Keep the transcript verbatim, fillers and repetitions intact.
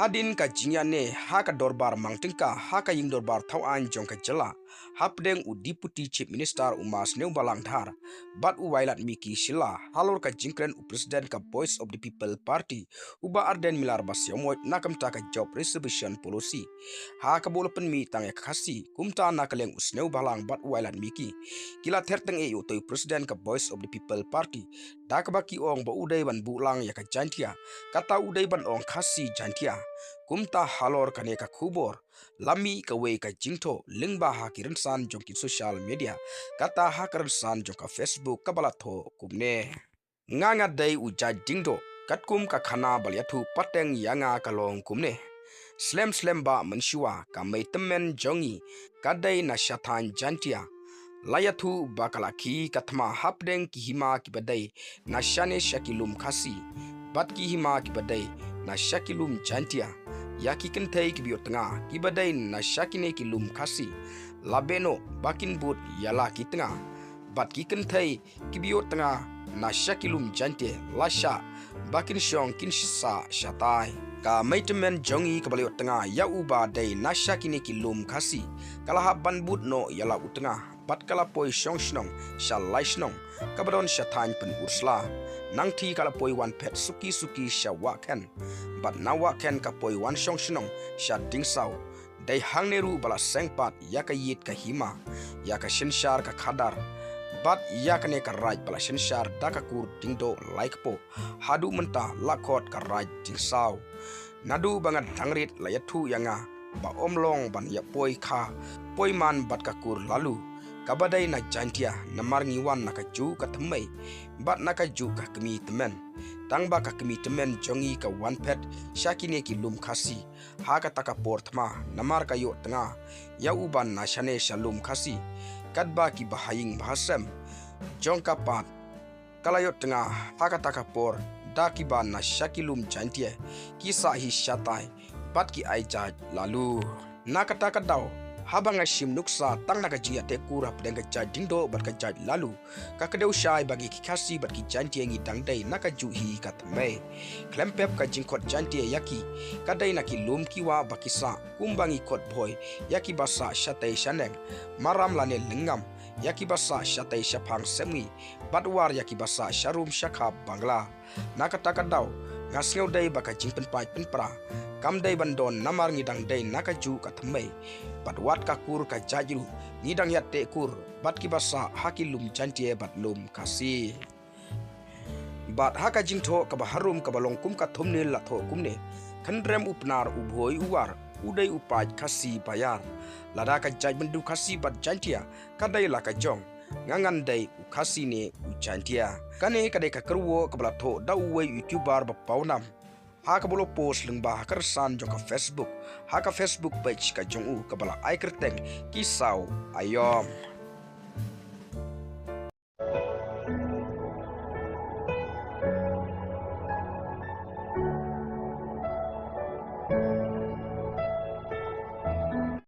Hadien ka jingïaid ne ha ka dorbar mang tyngka ha ka ïing dorbar thaw aiñ jong ka jylla, hapdeng u Deputy Chief Minister u Ma Sniawbhalang Dhar bad u Wailadmiki Shylla halor ka jingkren u President ka Voice of the People Party, u Bah Ardent Miller Basaiawmoit, na ka bynta ka Job Reservation Policy, ha kaba u la pynmih tang ïa ka Khasi. Kumta na ka liang u Sniawbhalang bad u Wailadmiki ki la ther tyngeh ïa uta u President ka Voice of the People Party, da kaba ki ong ba u dei ban buh lang ïa ka Jaintia, kata u dei ban ong Khasi Jaintia. Kumta halor kane ka khubor la mih kawei ka jingthoh lyngba ha ki rynsan jong ki social media, kata ha ka rynsan jong ka Facebook kaba la thoh kumne: Nga nga dei u jait Diengdoh, katkum ka khana ba la ïathuh pateng ïa nga ka long kumne: Slem slem bah mynshuwa, ka mei tymmen jong ngi ka dei na shataiñ Jaintia. La ïathuh ba ka la khie ka thma hapdeng ki hima kiba dei na shane sha ki lum Khasi bad ki hima kiba dei na sha ki lum Jaintia. Ïa ki kynthei kiba ïoh tnga kiba dei na sha kine ki lum Khasi, la beh noh ba kin bud ïa la ki tnga, bad ki kynthei kiba ïoh tnga na sha ki lum Jaintia la shah ba kin shong kin sah shatai. Ka mei tymmen jong ngi kaba la ïoh tnga ïa uba dei na sha kine ki lum Khasi, ka la hap ban bud noh ïa la u tnga, bad ka la poi shong shnong sha lai shnong kaba don shataiñ Pynursla. Nangta ka la poi wan phet suki suki sha Wahkhen, bad na Wahkhen ka poi wan shong shnong sha Diengsaw. Dei hangne ruh ba la seng pat ïa ka ïit ka hima, ïa ka synshar ka khadar, bad ïa kane ka raid ba la synshar da ka kur Diengdoh Laikpoh, haduh mynta la khot ka raid Diengsaw. Naduh ba nga dang rit la ïathuh ïa nga ba ym long ban ïa poi kha poi man bad ka kur Lalu kaba dei na Jaintia, namar ngi wan na kajuh ka thymmei bad na kajuh ka kmie tymmen. Tang ba ka kmie tymmen jong ngi ka wan phet sha kine ki lum Khasi ha kata ka por thma, namar ka ïoh tnga ïa uba na shane sha lum Khasi, katba ki bahaïing bahasem jong ka pat ka la ïoh tnga ha kata ka por da kiba na sha ki lum Jaintia, ki sah hi shatai bad ki ai jait Lalu. Na kata ka daw, haba nga shim nuksa tang na ka jingïateh kur hapdeng ka jait Diengdoh bad ka jait Lalu, ka kdew shai ba ngi ki Khasi bad ki Jaintia ngi dang dei na kajuh hi ka thymmei. Khlem pep ka jingkhot Jaintia ïa ki, ka dei na ki lum ki wah ba ki sah, kumba ngi khot Bhoi ïa kiba sah shatei shaneng, Maram lane Lyngngam ïa kiba sah shatei shaphang Sepngi, bad War ïa kiba sah sharum shakhap Bangla. Na kata ka daw, nga sngew dei ba ka jingpynpait pynpra kam dei ban don, namar ngi dang dei na kajuh ka thymmei, bad wat ka kur ka jait ruh ngi dang ïateh kur bad kiba sah ha ki lum Jaintia bad lum Khasi. Bad ha ka jingthoh kaba harum kaba long kum ka thumbnail la thoh kumne: Khynrem u Pnar, u Bhoi u War, u dei u paid Khasi baïar. Lada ka jaitbynriew Khasi bad Jaintia ka dei la ka jong, nga ngan dei u Khasi ne u Jaintia. Kane ka dei ka kyrwoh kaba la thoh da uwei u YouTuber ba pawnam ha kaba u la post lyngba ha ka rynsan jong ka Facebook, ha ka Facebook page ka jong u kaba la ai kyrteng Ki Saw Aïom.